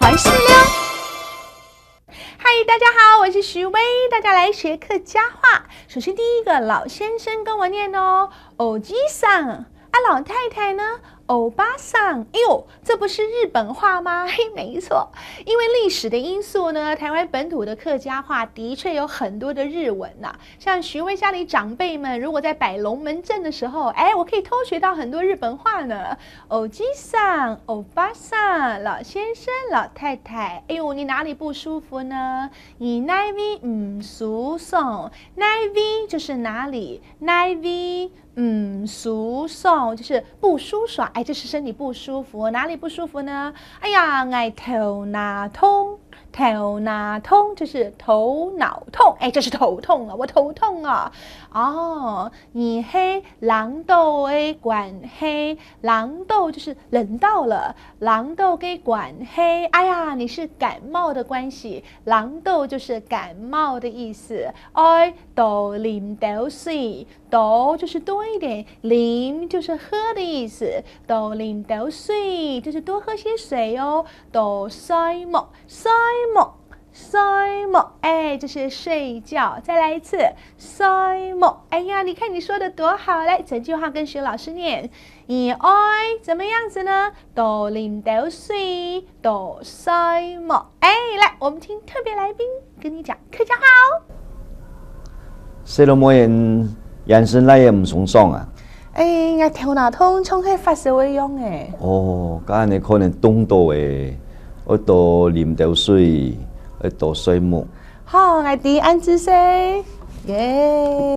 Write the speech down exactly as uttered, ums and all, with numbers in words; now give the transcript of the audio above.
开始了。嗨，大家好，我是徐薇，大家来学客家话。首先第一个，老先生跟我念哦，おじさん。啊，老太太呢？おばさん。哎呦，这不是日本话吗？嘿，没错，因为历史的因素呢，台湾本土的客家话的确有很多的日文呐、像徐薇家里长辈们，如果在摆龙门阵的时候，哎，我可以偷学到很多日本话呢。おじさん、おばさん、老先生、老太太，哎呦，你哪里不舒服呢？你哪位毋舒爽？哪位就是哪里，哪位毋舒爽就是不舒爽，哎，就是身体不舒服，哪里不舒服呢？哎呀，𠊎頭那痛，头那痛就是头脑痛，哎，这是头痛啊，我头痛啊。哦，你係冷到个關係，冷到就是冷到了，冷到个關係。哎呀，你是感冒的关系，冷到就是感冒的意思。愛多啉兜水，多就是多一点，啉就是喝的意思，多啉兜水就是多喝些水哦。多睡目，睡目，睡目，哎，就是睡觉。再来一次，睡目。哎呀，你看你说的多好！来，整句话跟徐老师念。你愛怎么样子呢？多啉兜水，多睡目。哎，来，我们听特别来宾跟你讲客家话哦。細路妹，眼神來也毋鬆爽啊！哎，𠊎頭那痛，像係發燒个樣哎。哦，該恁呢可能凍到誒，愛多啉兜水，愛多睡目。好，𠊎知，恁仔細。耶！